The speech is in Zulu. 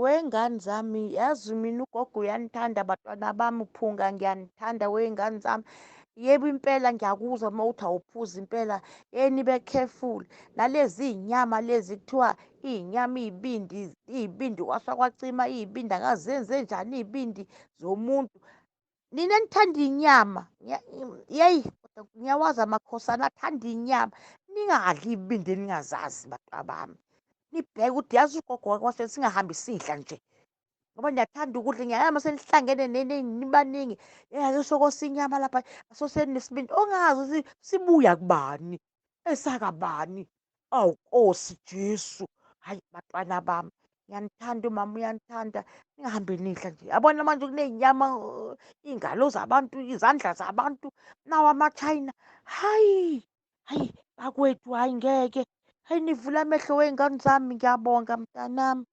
Wey'ngane zami, yazi mina ugogo uyanithanda bantwana bami, Phunga ngiyanithanda wey'ngane zami. Yebo impela ngiyakuzwa uma uthi awuphuzi impela, yeyi nibe careful. Nalezi iy'nyama lezi kuthiwa iy'nyama iy'bindi, iy'bindi kwasha kwacima iy'bindi angazi zenzenjani iy'bindi zomuntu. Nina enithanda inyama, yeyi kodwa ngiyawazi amakhosana athanda inyama. Ningadli iy'bindi eningazazi bantwabami. Nibheke ukuthi yazi ugogo wakwase singahambi sidla nje. Ngoba niyathanda ukudla, ngiyayama uma senihlangene nibaningi. Yeyi ake sokosa inyama lapha, asoseni nesibindi. Ongazi ukuthi sibuya kubani, esakabani. Awu Nkosi Jesu, hhayi bantwana bami, ngiyanithanda, umama uyanithanda, ningahambi nidla nje. Yabona manje kuney'nyama, iy'ngalo zabantu, izandla zabantu, nawo ama-China. Hhayi, hhayi bakwethu, hhayi ngeke. Hhayi nivule amehlo wey'ngane zami, ngiyabonga mntanami.